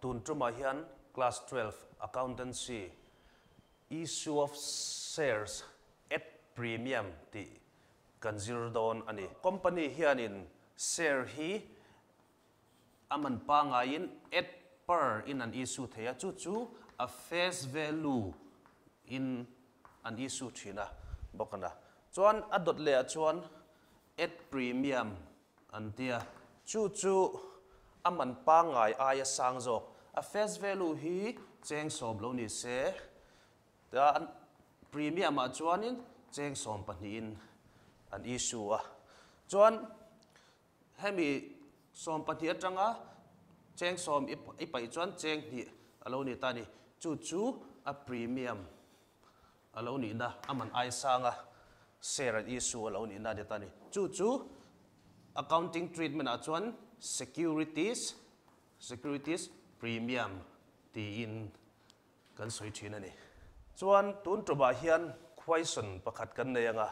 Tun tumah hian Class 12 Accountancy Issue of Shares at Premium tih kan zir dawn a ni. Company hianin share hi a man pangaiin at par in an issue thei a, chu chu a face value in an issue thin a bawk a na. Chuan a dawt leh ah chuan at premium an ti a, chu chu a man pangngai aia sang zawk, a face value hi cheng sawm lo ni se, tia premium ah chuanin cheng sawm pahnihin an issue a. Chuan hemi sawm pahnih atanga cheng sawm i paih chuan cheng hnih a lo ni ta a ni, chu chu a premium a lo nihna, a man ai sanga share an issue a lo nihna a ni ta a ni. Chu chu accounting treatment ah chuan securities, securities premium tiin kan sawi thin a ni. Chuan tun tumah hian question pakhat kan nei anga,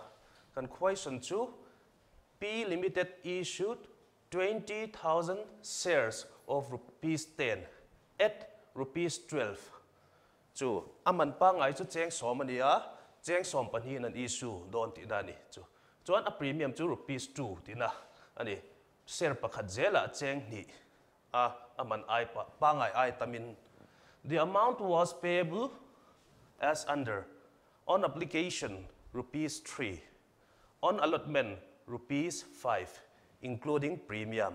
kan question chu P Limited issued 20,000 shares of rupees 10 at rupees 12. Chu a man pangngai chu cheng sawm a ni a, cheng sawm pahnihin an issue dawn tihna a ni. Chu chuan a premium chu rupees 2 tihna a ni. Share pakhat zelah cheng hnih a, a man ai pangngai ai tamin. The amount was payable as under, on application rupees 3, on allotment rupees 5, including premium,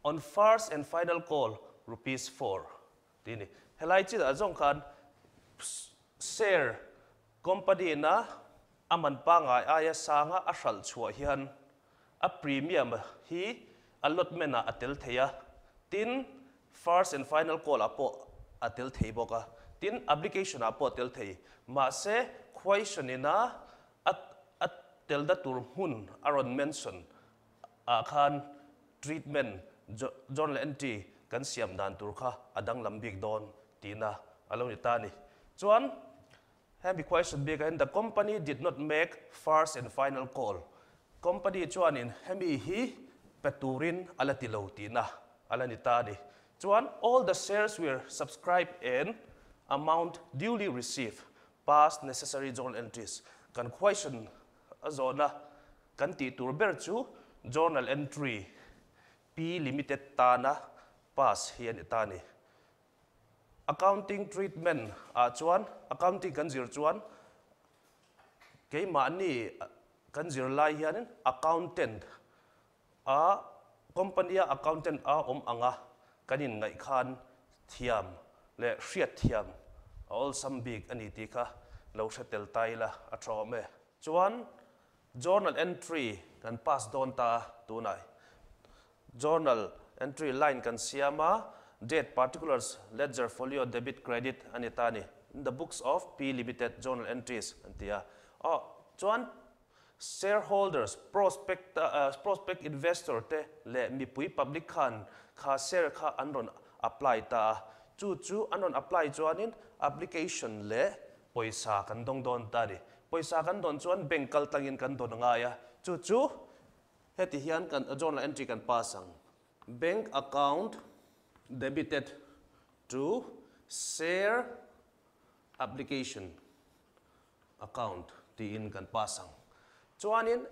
on first and final call rupees 4. Tih a ni. Helai chinah zawng khan share company na a man pangngai aia sanga a hralh chhuah hian a premium hi allotment ah a tel thei a, tin first and final call ah pawh a tel thei bawk a, tin application ah pawh a tel thei. Mahse question ina a a tel na tur hmun a rawn mention ah khan treatment journal entry kan siam dan tur kha a danglam bik dawn tihna a lo ni ta a ni. Chuan hemi question bikah hian the company did not make first and final call, company chuanin hemi hi pe turin a la ti lo tihna a la ni ta a ni. Chuan all the shares were subscribed and amount duly received, pass necessary journal entries. Kan question a zawhna kan tih tur ber chu journal entry P Limited tana pass hi a ni ta a ni. Accounting treatment ah chuan accounting kan zir chuan keimahni kan zir lai hianin accountant a company a accountant a awm anga kan inngaih khan thiam leh hriat thiam a awlsam bik a ni tih kha lo hre tel ta ila a tha awm e. Chuan journal entry kan pass dawn ta a tunai journal entry line kan siam a, date particulars ledger folio debit credit a ni ta a ni, in the books of P Limited journal entries an ti a. Aw chuan Shareholders, prospect prospect investor te leh mipui public khan kha share kha an rawn apply ta a, chu chu an rawn apply chuanin application leh pawisa kan dawng dawn ta a ni. Pawisa kan dawn chuan bank kal tlangin kan dawn a ngai a, chu chu heti hian kan journal entry kan pass ang. Bank account debited to share application account tiin kan pass ang. Chuanin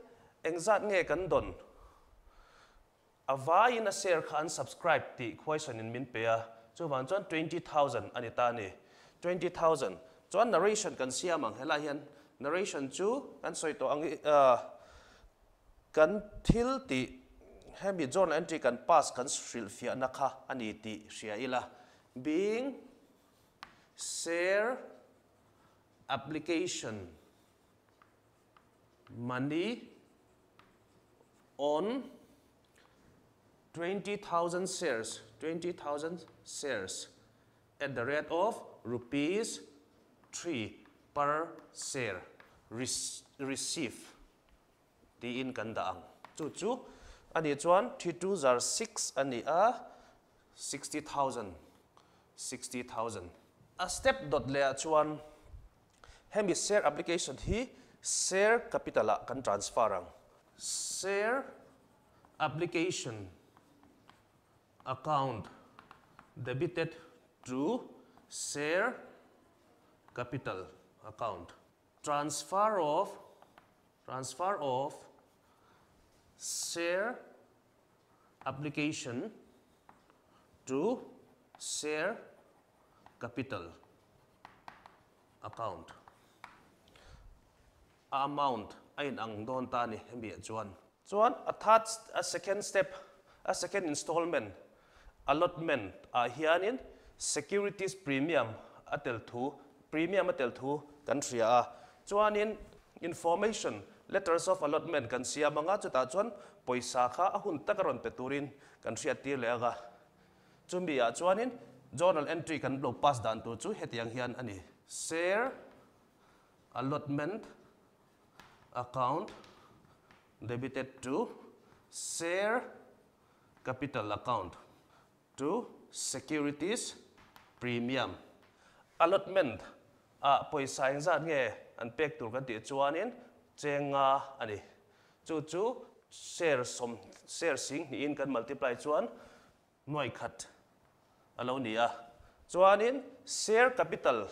engzat nge kan dawn? A vaiin a share kha an subscribe tih question in min pe a, chuvang chuan 20,000 a ni ta a ni. 20,000. Chuan narration kan siam ang, helai hian narration chu kan sawi tawh ang i kan thil tih hemi journal entry kan pass kan hrilhfiahna kha a ni tih hria ila. Being share application money on 20,000 shares, 20,000 shares at the rate of rupees 3 per share receive tiin kan dah ang. Chu chu a nih chuan 3 2 zar 6 a ni a, 60,000, 60,000. A step dot leh ah chuan hemi share application hi share capital ah kan transfer ang. Share application account Debited to share capital account. Transfer of transfer of share application to share capital account. A amount a in ang dawn ta ni hemi ah chuan. Chuan a third a second step a second installment allotment ah hianin securities premium a tel thu premium a tel thu kan hria a. Chuanin information letters of allotment kan siam anga chutah chuan pawisa kha a hun taka rawn pe turin kan hriat tir leh anga chumi ah chuanin journal entry kan lo pass dan tur chu hetiang hian a ni. Share allotment account debited to share capital account to securities premium. Allotment ah pawisa engzat nge an pek tur kan tih chuanin cheng nga a ni. Chu chu share sawm share sing hnihin kan multiply chuan Nuai khat a lo ni a. Chuanin share capital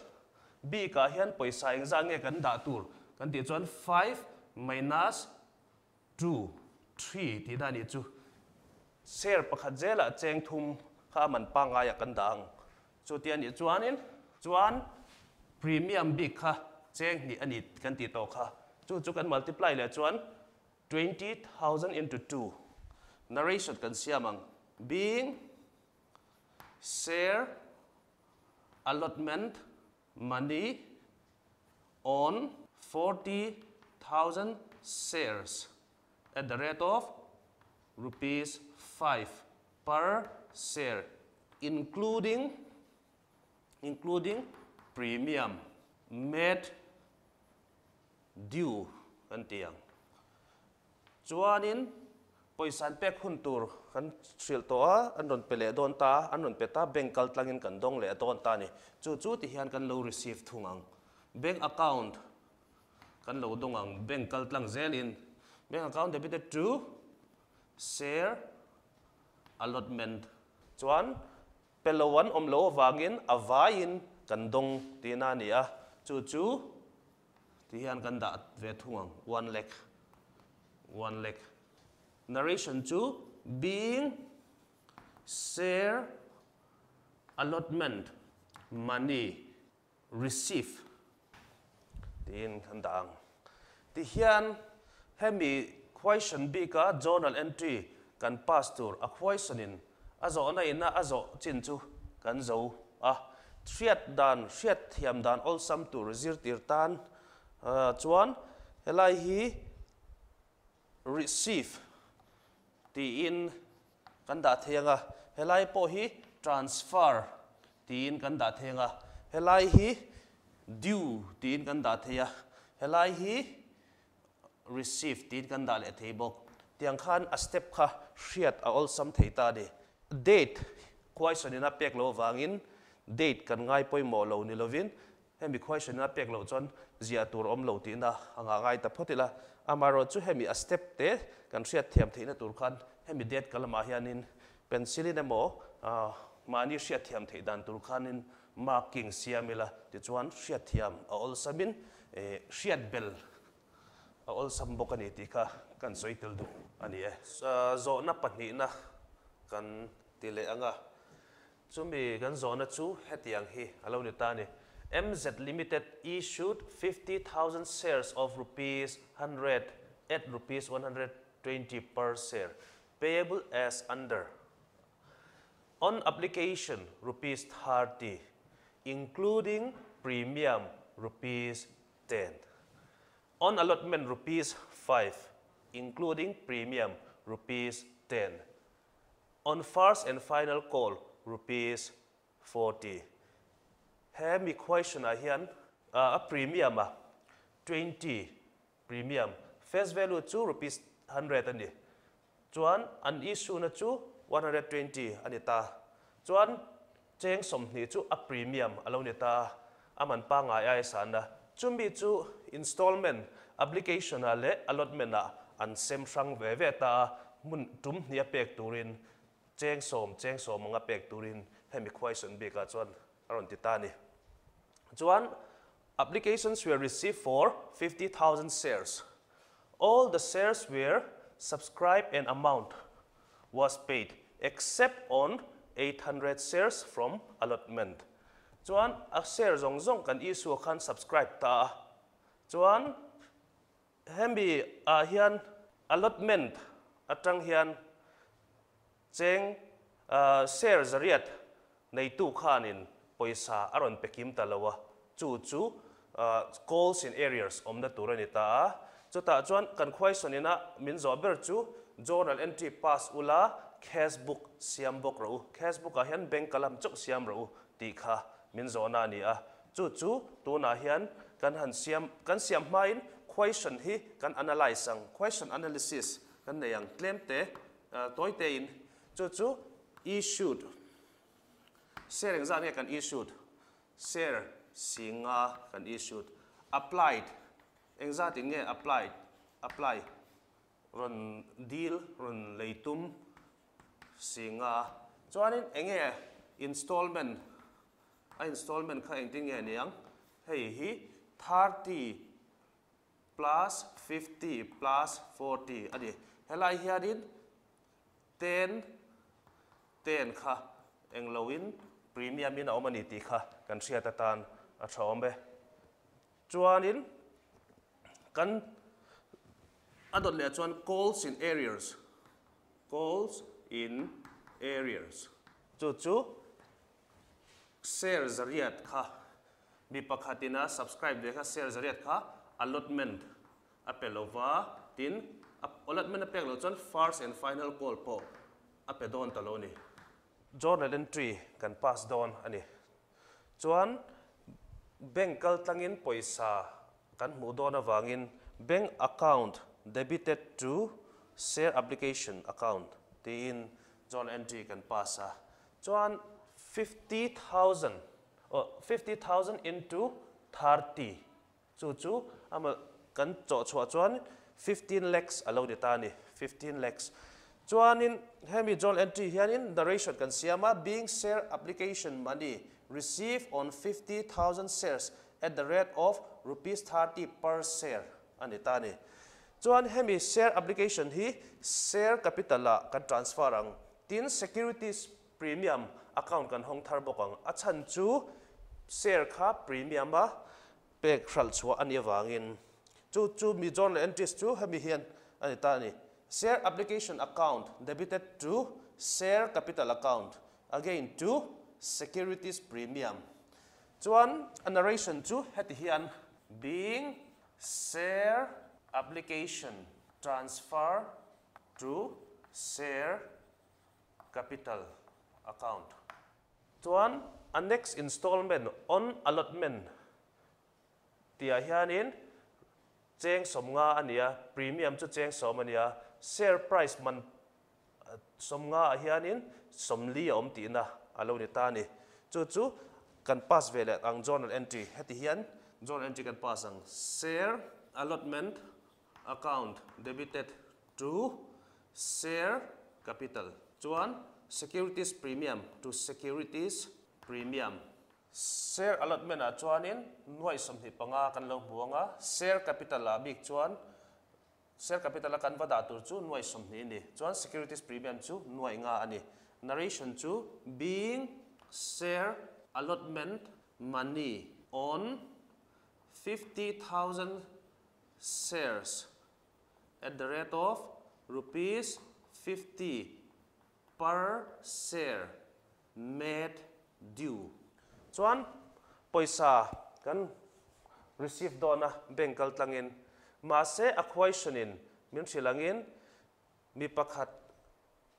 bikah hian pawisa engzah nge kan dah tur kan tih chuan five minus two, three tihna a nih chu. Share pakhat zelah cheng thum kha a man pangaiah kan dah ang. Chuti a nih chuanin chuan premium bik kha cheng hnih a ni kan tih tawh kha. Chu chu kan multiply leh chuan 20,000 into 2 narration kan siam ang being share allotment money on 40,000 shares at the rate of rupees 5 per share including including premium made Due kan ti ang. Chuanin pawisa an pek hun tur kan hrilh tawh a, an rawn pe leh dawn ta, an rawn pe ta, bank kal tlangin kan dawng leh dawn ta a ni. Chu chu ti hian kan lo receive thung ang. Bank account kan lo dawng ang, bank kal tlang zelin. Bank account debited to share allotment. Chuan pe lo an awm lo avangin a vaiin kan dawng tihna a ni a, chu chu Ti hian kan dah ve thung ang, one lakh, one lakh. Narration chu being share allotment money receive tiin kan dah ang. Ti hian hemi question bika journal entry kan pass tur a question in A zawhna ina a zawh chin chu kan zo a, hriat dan, hriat thiam dan awlsam tur zirtir tan chuan helai hi receive tiin kan dah thei ang a, helai pawh hi transfer tiin kan dah thei ang a, helai hi due tiin kan dah thei a, helai hi receive tiin kan dah leh thei bawk. Tiang khan a step kha hriat a awlsam thei ta a ni. Date question in a pek loh avangin date kan ngai pawimawh lo ni lovin hemi question in a pek loh chuan ziah tur awm lo tihna a ngah ngai ta phawt ila. Amaherawhchu chu hemi a step te kan hriat thiam theihna tur khan hemi date ka lamah hianin pencil in emaw mahni hriat thiam theih dan tur khanin marking siam ila tichuan hriat thiam a awlsamin hriat bel a awlsam bawk a ni tih kha kan sawi tel duh a ni e. Zawhna pahnihna kan ti leh ang a, chumi kan zawhna chu hetiang hi a lo ni ta a ni. MZ Limited issued 50,000 shares of rupees 100 at rupees 120 per share payable as under. On application rupees 30 including premium rupees 10. On allotment rupees 5 including premium rupees 10. On first and final call rupees 40. He mi question ah hian a premium a 20 premium face value chu rupees 100 a ni. Chuan an issue na chu 120 a ni ta. Chuan cheng 20 chu a premium a lo ni ta, a man pangngai aia san a. Chumi chu installment, application ah leh allotment ah an sem hrang ve ve ta a, hmun tum hnih a pek turin cheng 10, cheng 10 anga pek turin Hemi question bikah chuan a rawn ti ta a ni. Chuan applications were received for 50,000 shares. All the shares were subscribed and amount was paid except on 800 shares from allotment. Chuan a share zawng zawng kan issue khan subscribe ta a. Chuan hemi ah hian allotment atang hian cheng share zariat neitu khanin pawisa a rawn pe kim ta lo a, chu chu calls in arrears awmna tur a ni ta a. Chutah chuan kan question ina min zawh ber chu journal entry pass ula cash book siam bawk rawh u, cash book ah hian bank a lam chauh siam rawh u tih kha min zawhna a ni a. Chu chu tunah hian kan han siam, kan siam hmain question hi kan analyse ang, question analysis kan nei ang tlem te tawi tein. Chu chu issued, share engzah nge kan issued, share si nga kan issued, applied engzat in nge applied, apply rawn dil, rawn lei tum si nga. Chuanin enge installment, a installment kha engtin nge niang, hei hi 30 plus 50 plus 40 a ni. Helai hianin 10, 10 kha engloin premium in a awm a ni tih kha kan hriat atan a tha awm e. Chuanin kan a dawt leh chuan calls in arrears, calls in arrears. Chu chu share zariat kha mi pakhatin a subscribe ve kha share zariat kha allotment a pe lova, tin allotment a pek loh chuan first and final call pawh a pe dawn ta lo a ni. Journal entry kan pass dawn a ni. Chuan bank kal tlangin pawisa kan hmuh dawn avangin bank account debited to share application account tiin journal entry kan pass a. Chuan 50,000, oh, 50,000 into 30 chu chu ama kan chawh chhuah chuan 15 lakhs a lo ni ta a ni, 15 lakhs. Chuanin hemi journal entry hianin narration kan siam a, being share application money received on 50,000 shares at the rate of rupees 30 per share a ni ta a ni. Chuan hemi share application hi share capital ah kan transfer ang, tin securities premium account kan hawng thar bawk ang. A chhan chu share kha premium a pek hralh chhuah a nih avangin chu chu mi journal entries chu hemi hian a ni ta a ni. Share application account debited to share capital account again to securities premium. Chuan a narration chu heti hian being share application transfer to share capital account. Chuan a next installment on allotment tihah hianin cheng 50 a ni a, premium chu cheng 10 a ni a, share price man 50 ah hianin 40 a awm tihna a lo ni ta a ni. Chu chu kan pass ve leh ang journal entry heti hian journal entry kan pass ang share allotment account debited to share capital chuan securities premium to securities premium. Share allotment ah chuanin nuaih 25 kan lo hmu ang a, share capital ah bik chuan share capital a kan va dah tur chu nuaih 20 a ni, chuan securities premium chu nuaih nga a ni. Narration chu being share allotment money on 50,000 shares at the rate of rupees 50 per share made due. Chuan pawisa kan receive dawn a bank kal tlangin, mahse a question in min hrilh angin mi pakhat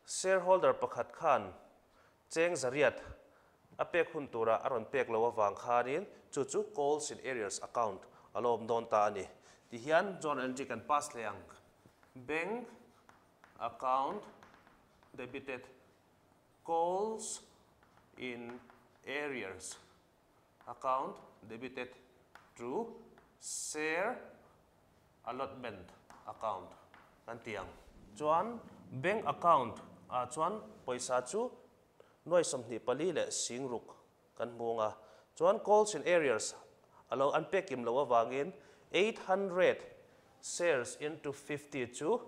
shareholder pakhat khan cheng zariat a pek hun tura a rawn pek lo avang khanin chu chu calls in arrears account a lo awm dawn ta a ni. Tihian journal entry kan pass leh ang. Bank account debited calls in arrears account debited to share allotment account kan ti ang. Chuan bank account ah chuan pawisa chu Nuai 24 leh 6000 kan hmu anga. Chuan calls in arrears a lo an pek kim loh avangin 800 shares into 50 chu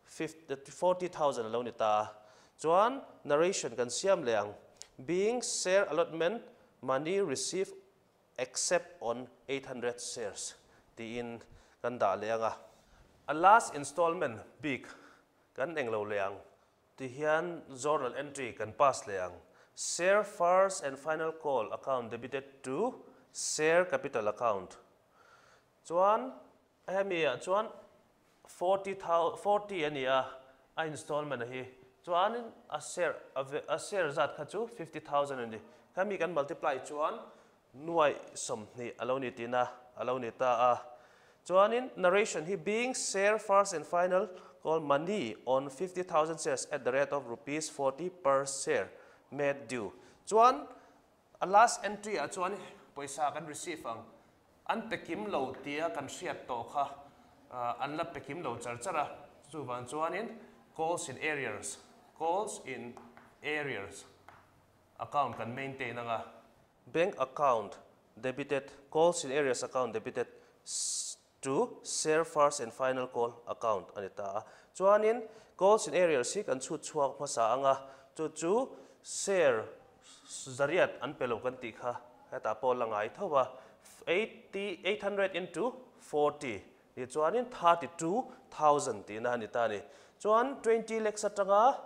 40,000 a lo ni ta a. Chuan narration kan siam leh ang, being share allotment money received except on 800 shares tiin kan dah leh ang a. A last installment bik kan eng lo leh ang. Tihian journal entry kan pass leh ang. Share first and final call account debited to share capital account. Chuan hemi ah chuan 40 a ni a, a installment a hi. Chuanin a share a share zat kha chu 50,000 a ni. Khami kan multiply chuan nuai 20 a lo ni tihna a lo ni ta a. Chuanin narration hi being share first and final call money on 50,000 shares at the rate of rupees 40 per share made due. Chuan a last entry ah chuan pawisa kan receive ang. An pe kim lo tia kan hriat tawh kha an la pe kim lo char char a. Chuvang chuanin calls in arrears, calls in arrears account kan maintain anga. Bank account debited, calls in arrears account debited to share first and final call account a ni ta a. Chuanin calls in arrears hi kan chhut chhuak hmasa anga, chu chu share zariat an pe lo kan tih kha hetah pawh la ngai tho a, 800 into 40 ni chuanin 32,000 tihna a ni ta a ni. Chuan 20 lakhs atanga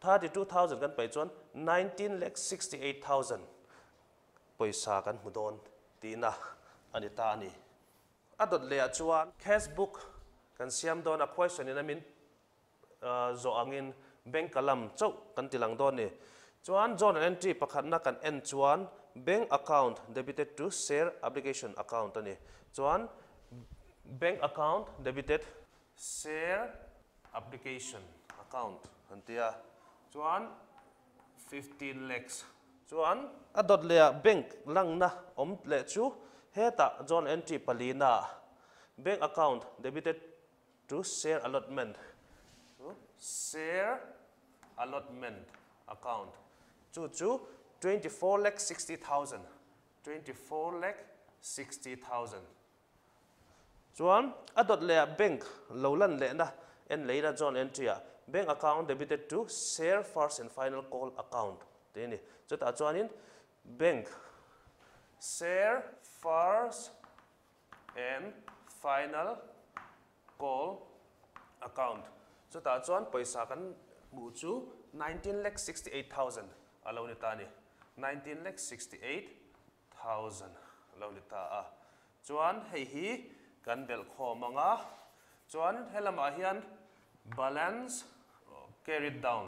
32,000 kan paih chuan 19 lakh 68,000 pawisa kan hmu dawn tihna a ni ta a ni. A dawt leh ah chuan cash book kan siam dawn a, question in a min zawh angin bank a lam chauh kan ti lang dawn a ni. Chuan journal entry pakhatna kan en chuan bank account debited to share application account a ni. Chuan bank account debited share application account an ti a, chuan 15 lakhs. Chuan a dawt leh ah bank langna awm leh chu hetah journal entry palina ah bank account debited to share allotment chu share allotment account chu chu 24 lakh 60,000, 24 lakh 60,000. Chuan a dawt leh ah bank lo lan lehna en leina journal entry ah bank account debited to share first and final call account tih a ni. Chutah chuanin bank share first and final call account chutah chuan pawisa kan hmuh chu 19 lakh 68,000 a lo ni ta a ni. 19 lakh 68,000 a lo ni ta a. Chuan hei hi kan belh khawm ang a, chuan helamah hian balance carried down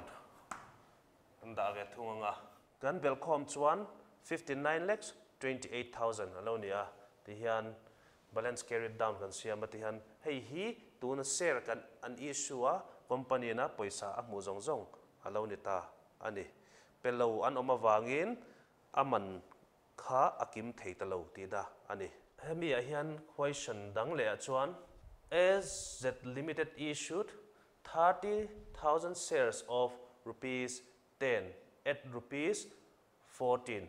kan dah ve thung ang a. Kan belh khawm chuan 59 lakhs 28,000 a lo ni a, tihian balance carried down kan siam a, tihian hei hi tuna share kan an issue a company in a pawisa a hmuh zawng zawng a lo ni ta a ni. Pe lo an awm avangin a man kha a kim thei ta lo tihna a ni. Hemi ah hian question dang leh ah chuan AZ Limited issued 30,000 shares of rupees 10 at rupees 14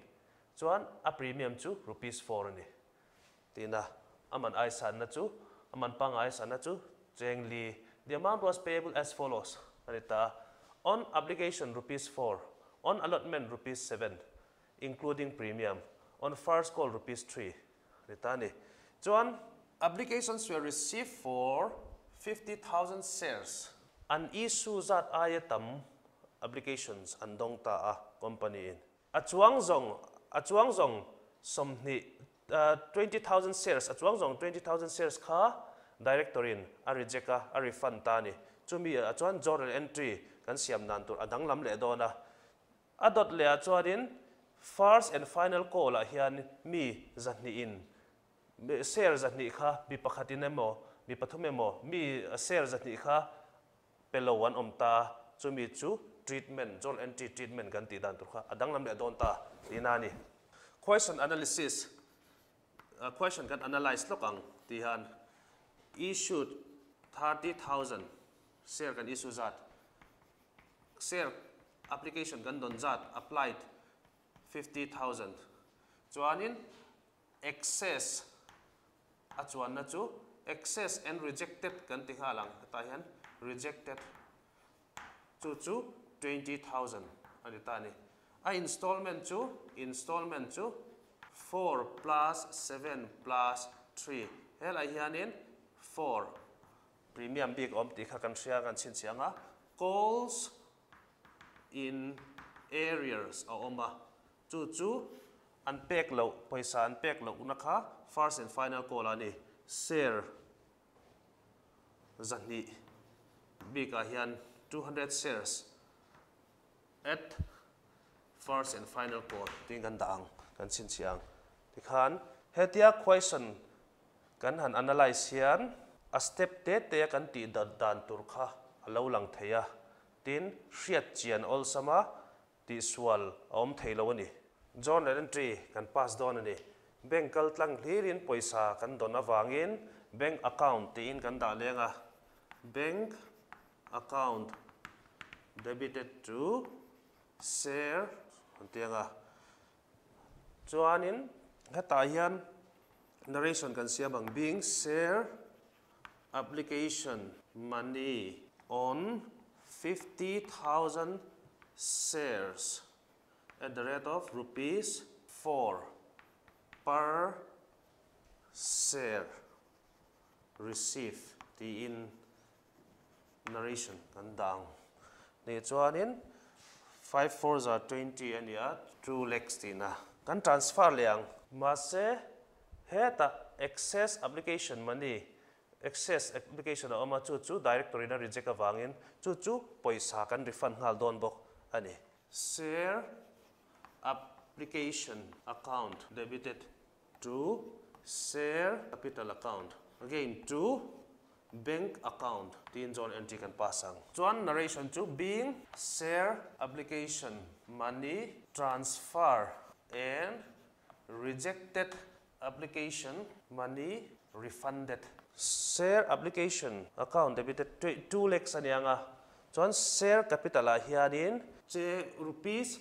chuan a premium chu rupees 4 a ni tihna. A man ai sanna chu a man pangngai sanna chu cheng li. The amount was payable as follows a ni ta a, on application rupees 4, on allotment rupees 7 including premium, on first call rupees 3 a ni ta a ni. Chuan applications were received for 50,000 shares. An issue zat aia tam applications an dawng ta a company in. A chuang zawng a chuang zawng 20, 20,000 shares a chuang zawng 20,000 shares kha director in a reject a, a refund ta a ni. Chumi ah chuan journal entry kan siam dan tur a danglam leh dawn a. A dawt leh ah chuanin first and final call ah hian mi 200 in share 200 kha mi pakhat in emaw mi pathum emaw mi share 200 kha pe lo an awm ta a, chumi chu treatment, journal entry treatment kan tih dan tur kha a danglam leh dawn ta tihna a ni. Question analysis, question kan analyse lawk ang tih hian issued 30,000 share kan issue zat, share Application kan dawn zat applied 50,000. Chuanin excess a chuanna chu excess and rejected kan ti nghal ang, hetah hian rejected chu chu 20,000 a ni ta a ni. A installment chu installment chu 4 plus 7 plus 3 helai hianin 4 premium bik awm tih kha kan hria kan chhinchhiah ang a, calls in arrears a awm a, chu chu an pek loh pawisa an pek lohna kha first and final call a ni. Share 200 bikah hian 200 shares at first and final call tiin kan dah ang, kan chhinchhiah ang. Tikhan hetia question kan han analyse hian a step te te a kan tih dan tur kha a lo lang thei a, tin hriat chian awlsam a tihsual a awm thei lo a ni. Journal entry kan pass dawn a ni. Bank kal tlang hlirin pawisa kan dawn avangin bank account tiin kan dah leng a, bank account debited to share an ti ang a. Chuanin hetah hian narration kan siam ang, being share application money on 50,000 shares at the rate of rupees 4 per share receive tiin narration kan dang. Ni chuanin 5 fours are 20 a ni a, 2 lakhs tina kan transfer leh ang. Mahse heta excess application money, excess application a awm a, chu chu director in a reject avangin chu chu pawisa kan refund nghal dawn bawk a ni. Share application account debited to share capital account, again to bank account tiin journal entry kan pass ang. Chuan narration chu being share application money transfer and rejected application money refunded. Share application account debited 2 lakhs a ni ang a, chuan share capital ah hianin che rupees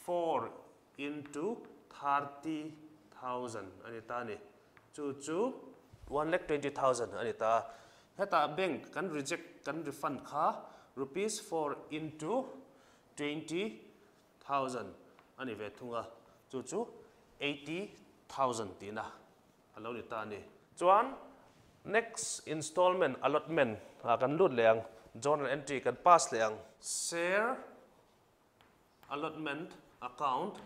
4 into 30,000 a ni ta a ni. Chu chu 1 lakh 20,000 a ni ta a. Hetah bank kan reject kan refund kha rupees 4 into 20,000 a ni ve thung a, chu chu 80,000 tihna a lo ni ta a ni. Chuan next installment allotment ah kan lut leh ang, journal entry kan pass leh ang. Share allotment account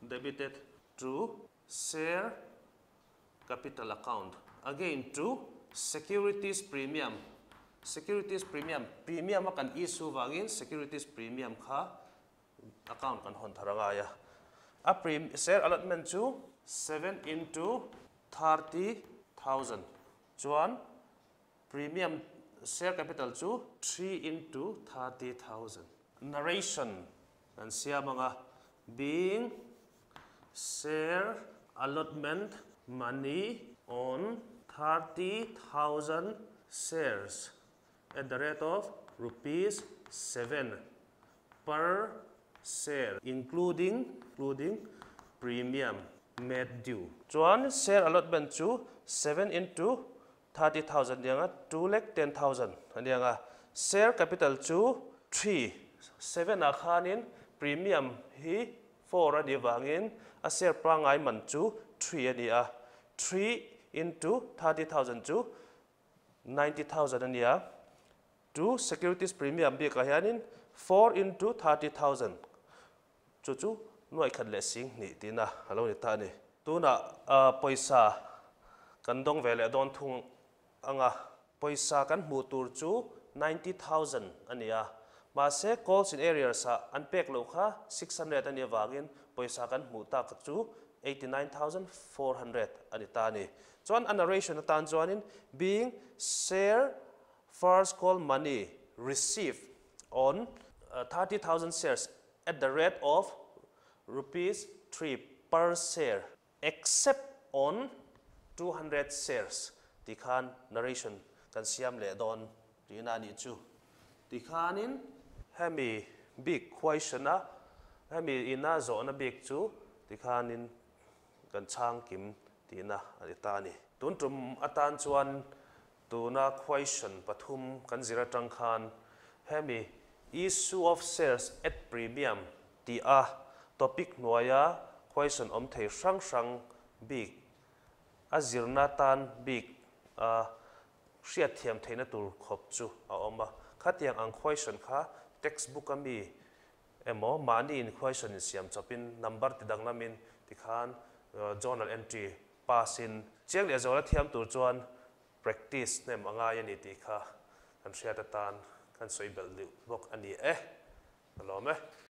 debited to share capital account, again to securities premium. Securities premium, premium a kan issue vangin securities premium kha account kan hawn thar angai a. A share allotment chu 7 into 30,000, chuan premium share capital chu 3 into 30,000. Narration kan siam anga, being share allotment money on 30,000 shares at the rate of rupees 7 per share including premium made due. Chuan share allotment chu 7 into 30,000 anianga 2 lakh 10,000 anianga. Share capital chu 3 7 ah khanin premium hi 4 ani wangin a share pangai man chu 3 ani a, 3 into 30,000 chu 90,000 ania. To securities premium bik ah hianin 4 into 30,000 chu chu nuai khat leh sing hnih tina a lo ni ta a ni. Tuna pawisa kan dawng ve leh dawn thung anga, pawisa kan hmuh tur chu 90,000 ani a, mahse calls in arrears ah an pek loh kha 600 ani awangin pawisa kan hmuh tak chu 89,400 ani ta a ni. Chuan a narration atan chuanin being share first call money received on 30,000 shares at the rate of rupees 3 per share except on 200 shares tikhan narration kan siam leh dawn tina ani chu. Tikhanin hemi bik question a, hemi ina zawhna bik chu tikhanin kan chhang kim tihna a ni ta a ni. Tun tum atan chuan tuna question pathum kan zir atang khan hemi issue of shares at premium tih a topic hnuaia question awm thei hrang hrang bik a zirna tan bik a hriatthiam theihna tur khawp chu a awm a. Khatiang ang question kha textbook a mi emaw mahni in question in siam chawpin number ti danglamin tikhan journal entry pass in chiang leh zawla thiam tur chuan practice hnem a ngai a ni tih kha kan hriat atan kan sawi belh deuh bawk a ni e. Ka lawm e.